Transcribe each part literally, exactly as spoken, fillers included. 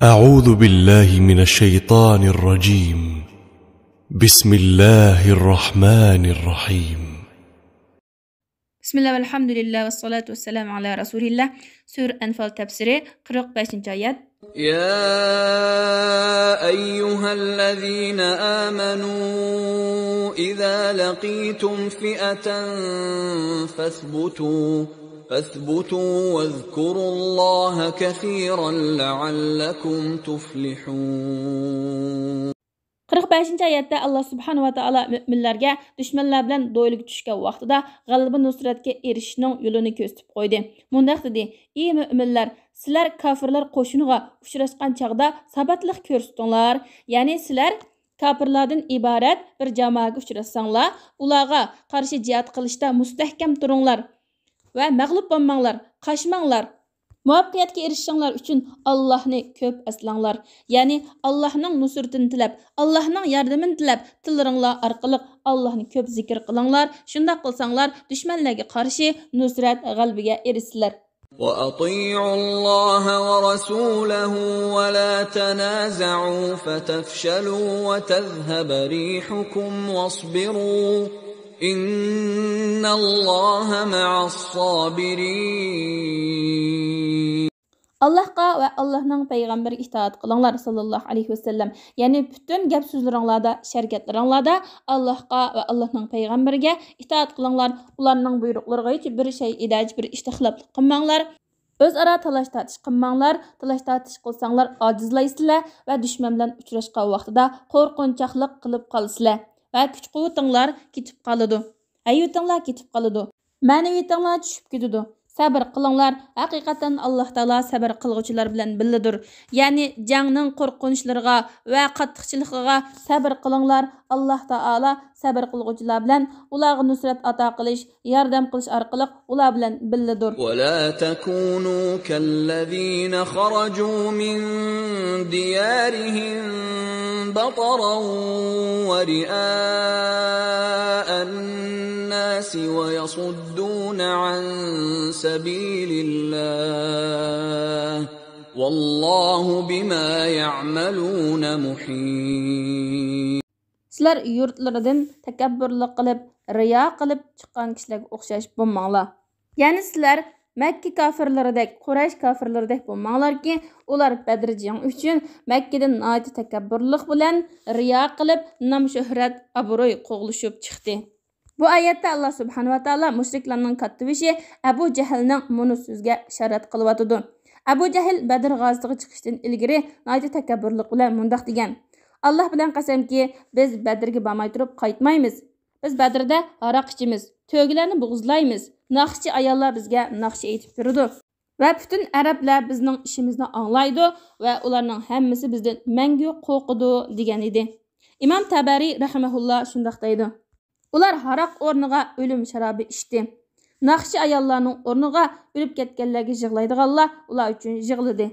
أعوذ بالله من الشيطان الرجيم. بسم الله الرحمن الرحيم. بسم الله والحمد لله والصلاة والسلام على رسول الله. سۈرە ئەنفال تەپسىرى، قىرىق بەشىنچى ئايەت. يا أيها الذين آمنوا إذا لقيتم فئة فاثبتوا، فاثبتوا واذكروا الله كثيرا لعلكم تفلحون. قىرىق بەشىنچى ئايەتتە ئاللا سۇبھانەھۇ ۋە تائالا مۆمىنلەرگە دۈشمەنلەر بىلەن دوئېلگە چۈشكەن ۋاقتىدا غەلىبە نۇسرەتكە ئېرىشىشنىڭ يولىنى كۆرسىتىپ قويدى. مۇنداق دېدى: ئى مۆمىنلەر، سىلەر كاپىرلار قوشۇنىغا ئۇچراشقان چاغدا ساباتلىق كۆرسىتىڭلار. يەنى سىلەر كاپىرلاردىن ئىبارەت بىر جامائەتكە ئۇچراشساڭلار، ئۇلارغا قارشى جىھاد قىلىشتا مۇستەھكەم تۇرۇڭلار ۋە مەغلۇپ بولماڭلار، قاچماڭلار. مۇۋەپپەقىيەتكە ئېرىشىشىڭلار ئۈچۈن ئاللاھنى كۆپ ئەسلەڭلار. يەنى ئاللاھنىڭ نۇسرىتىنى تىلەپ، ئاللاھنىڭ ياردىمىنى تىلەپ، تىللىرىڭلار ئارقىلىق ئاللاھنى كۆپ زىكىر قىلىڭلار. شۇنداق قىلساڭلار، دۈشمەنلەرگە قارشى نۇسرەت، غەلىبىگە ئېرىشىسىلەر. وأطيعوا الله ورسوله ولا تنازعوا فتفشلوا وتذهب ريحكم واصبروا إن الله مع الصابرين. ئاللاھقا ۋە ئاللاھنىڭ پەيغەمبىرىگە ئىتائەت قىلىڭلار، ساللاللاھۇ ئەلەيھى ۋەسەللەم. يەنى پۈتۈن گەپ سۆزلىرىڭلاردا، ھەرىكەتلىرىڭلاردا ئاللاھقا ۋە ئاللاھنىڭ پەيغەمبىرىگە ئىتائەت قىلىڭلار. ئۇلارنىڭ بۇيرۇقلىرىغا ھېچ بىر شەيئىدە، ھېچ بىر ئىشتا خىلاپلىق قىلماڭلار. ئۆزئارا تالاش-تارتىش قىلماڭلار. تالاش-تارتىش قىلساڭلار ئاجىزلايسىلەر ۋە دۈشمەن بىلەن ئۇچراشقان ۋاقتىدا قورقۇنچاقلىق قىلىپ قالىسىلەر ۋە كۈچ-قۇۋۋىتىڭلار كېتىپ قالىدۇ. ھەيۋىتىڭلار كېتىپ قالىدۇ. مەنىۋىيىتىڭلار چۈشۈپ كېتىدۇ. سەبىر قىلىڭلار، ھەقىقەتەن ئاللاھ تائالا سەبىر قىلغۇچىلار بىلەن بىللىدۇر. يەنى جەڭنىڭ قورقۇنچلىرىغا ۋە قاتتىقچىلىقىغا سەبىر قىلىڭلار، ئاللاھ تائالا سەبىر قىلغۇچىلار بىلەن، ئۇلارغا نۇسرەت ئاتا قىلىش، ياردەم قىلىش ئارقىلىق ئۇلار بىلەن بىللىدۇر. ولا تكونوا كالذين خرجوا من ديارهم بطرا ورئاء الناس ويصدون عن سبيل الله والله بما يعملون محيط. سىلەر يۇرتلىرىدىن تەكەببۇرلۇق قىلىپ، رىيا قىلىپ چىققان كىشىلەرگە ئوخشاش بولماڭلار. يەنى سىلەر مەككە كاپىرلىرىدەك، قۇرەيش كاپىرلىرىدەك بولماڭلاركى، ئۇلار بەدر جېڭى ئۈچۈن مەككىدىن ناھايىتى تەكەببۇرلۇق بىلەن رىيا قىلىپ، نام-شۆھرەت، ئابرۇي قوغلىشىپ چىقتى. بۇ ئايەتتە ئاللا سۇبھانەھۇ ۋە تائالا مۇشرىكلارنىڭ كاتتىبېشى ئەبۇ جەھىلنىڭ مۇنۇ سۆزىگە ئىشارەت قىلىۋاتىدۇ. ئەبۇ جەھىل بەدر غازىتىغا چىقىشتىن ئىلگىرى ناھايىتى تەكەببۇرلۇق بىلەن مۇنداق دېگەن: ئاللا بىلەن قەسەمكى، بىز بەدرگە بارماي تۇرۇپ قايتمايمىز. بىز بەدردە ھاراق ئىچىمىز، تۆگىلەرنى بوغۇزلايمىز، ناخشىچى ئاياللار بىزگە ناخشا ئېيتىپ بېرىدۇ ۋە پۈتۈن ئەرەبلەر بىزنىڭ ئىشىمىزنى ئاڭلايدۇ ۋە ئۇلارنىڭ ھەممىسى بىزدىن مەڭگۈ قورقىدۇ، دېگەن ئىدى. ئىمام تەبەرى رەھىمەھۇللا شۇنداق دەيدۇ: ئۇلار ھاراق ئورنىغا ئۆلۈم شارابى ئىچتى. ناخشىچى ئاياللارنىڭ ئورنىغا ئۆلۈپ كەتكەنلەرگە يىغلايدىغانلار ئۇلار ئۈچۈن يىغلىدى.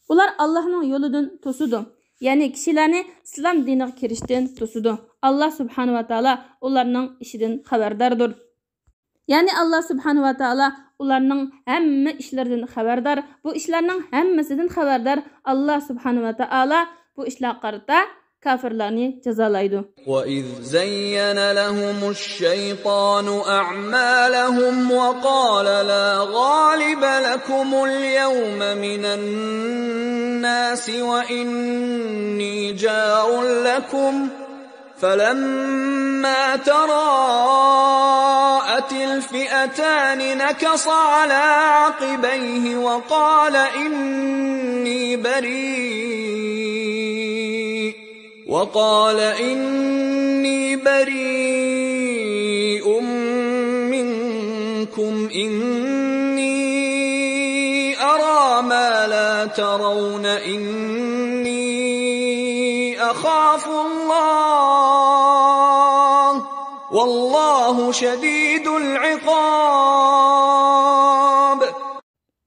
ئۇلار ئاللاھنىڭ يولىدىن توسىدۇ، يەنى كىشىلەرنى ئىسلام دىنىغا كىرىشتىن توسىدۇ. ئاللاھ سۇبھانەھۇ ۋە تائالا ئۇلارنىڭ ئىشىدىن خەۋەرداردۇر. يەنى ئاللاھ سۇبھانەھۇ ۋە تائالا ئۇلارنىڭ ھەممە ئىشلىرىدىن خەۋەردار، بۇ ئىشلارنىڭ ھەممىسىدىن خەۋەردار. ئاللاھ سۇبھانەھۇ ۋە تائالا بۇ ئىشلارغا قارىتا كافىرلارنى جازالايدۇ. وإذ زين لهم الشيطان أعمالهم وقال لا غالب لكم اليوم من الناس وإني جار لكم فلما تراءت الفئتان نكص على عقبيه وقال إني بريء وقال إني بريء منكم إني أرى ما لا ترون إني أخاف الله والله شديد العقاب.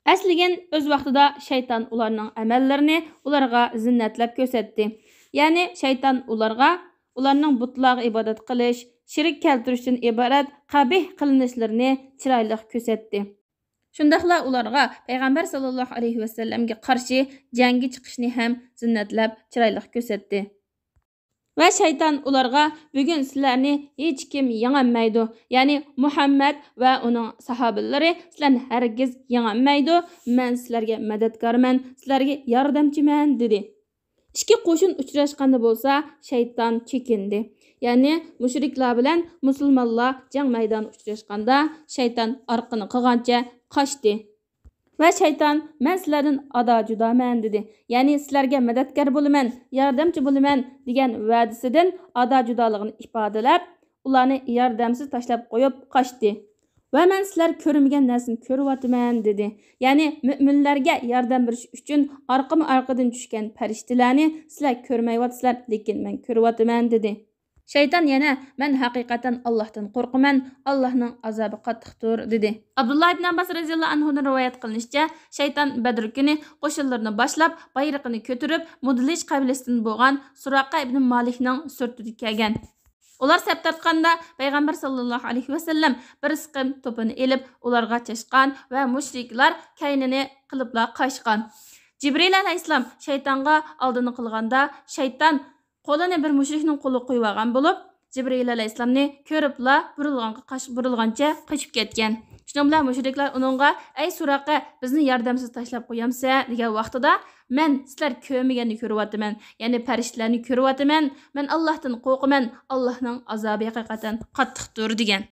ئەسلىگىن، ئۆز ۋاقتىدا شەيتان ئۇلارنىڭ ئەمەللىرىنى ئۇلارغا زىننەتلەپ كۆرسەتتى. يەنى شەيتان ئۇلارغا ئۇلارنىڭ بۇتلارغا ئىبادەت قىلىش، شېرىك كەلتۈرۈشتىن ئىبارەت قەبىھ قىلمىشلىرىنى چىرايلىق كۆرسەتتى. شۇنداقلا ئۇلارغا پەيغەمبەر ساللاللاھۇ ئەلەيھى ۋەسەللەمگە قارشى جەڭگە چىقىشنى ھەم زىننەتلەپ، چىرايلىق كۆرسەتتى. ۋە شەيتان ئۇلارغا، «بۈگۈن سىلەرنى ھېچكىم يېڭەلمەيدۇ، يەنى مۇھەممەد ۋە ئۇنىڭ ساھابىلىرى سىلەرنى ھەرگىز يېڭەلمەيدۇ، مەن سىلەرگە مەدەتكارمەن، سىلەرگە ياردەمچىمەن» دېدى. ئىككى قوشۇن ئۇچراشقاندا بولسا شەيتان چېكىندى. يەنى مۇشرىكلار بىلەن مۇسۇلمانلار جەڭ مەيدانى ئۇچراشقاندا شەيتان ئارقىنى قىلغانچە قاچتى. ۋە شەيتان، «مەن سىلەردىن ئادا جۇدامەن» دېدى. يەنى سىلەرگە مەدەتكار بولىمەن، ياردەمچى بولىمەن دېگەن ۋەدىسىدىن ئادا جۇدالىقىنى ئىپادىلەپ، ئۇلارنى ياردەمسىز تاشلاپ قويۇپ قاچتى. «ۋە مەن سىلەر كۆرمىگەن نەرسىنى كۆرۈۋاتىمەن» دېدى. يەنى مۆمىنلەرگە ياردەم بېرىش ئۈچۈن ئارقىمۇ ئارقىدىن چۈشكەن پەرىشتىلەرنى سىلەر كۆرمەيۋاتىسىلەر، لېكىن مەن كۆرۈۋاتىمەن دېدى. شەيتان يەنە، «مەن ھەقىقەتەن ئاللاھتىن قورقىمەن، ئاللاھنىڭ ئازابى قاتتىقتۇر» دېدى. ئابدۇللا ئىبن ئابباس رەزىياللاھۇ ئەنھۇدىن رىۋايەت قىلىنىشىچە، شەيتان بەدر كۈنى قوشۇنلىرىنى باشلاپ، بايرىقىنى كۆتۈرۈپ، مۇدلىج قەبىلىسىدىن بولغان سۇراقە ئىبن مالىكنىڭ سۈرىتىدە كەلگەن. ئۇلار سەپ تارتقاندا، پەيغەمبەر ساللاللاھۇ ئەلەيھى ۋەسەللەم بىر سىقىم توپىنى ئېلىپ، ئۇلارغا چاچقان ۋە مۇشرىكلار كەينىنى قىلىپلا قاچقان. جىبرىئىل ئەلەيھىسسالام شەيتانغا ئالدىنى قىلغاندا، شەيتان قولىنى بىر مۇشرىكنىڭ قولىغا قويۇۋالغان بولۇپ، جىبرىئىل ئەلەيھىسسالامنى كۆرۈپلا بۇرۇلغانغا قاش-، بۇرۇلغانچە قېچىپ كەتكەن. شۇنىڭ بىلەن مۇشرىكلار ئۇنىڭغا، «ئەي سۇراقە، بىزنى ياردەمسىز تاشلاپ قويامسەن؟» دېگەن ۋاقتىدا، «مەن سىلەر كۆرمىگەننى كۆرۈۋاتىمەن، يەنى پەرىشتىلەرنى كۆرۈۋاتىمەن، مەن ئاللاھتىن قورقىمەن، ئاللاھنىڭ ئازابى ھەقىقەتەن قاتتىقتۇر» دېگەن.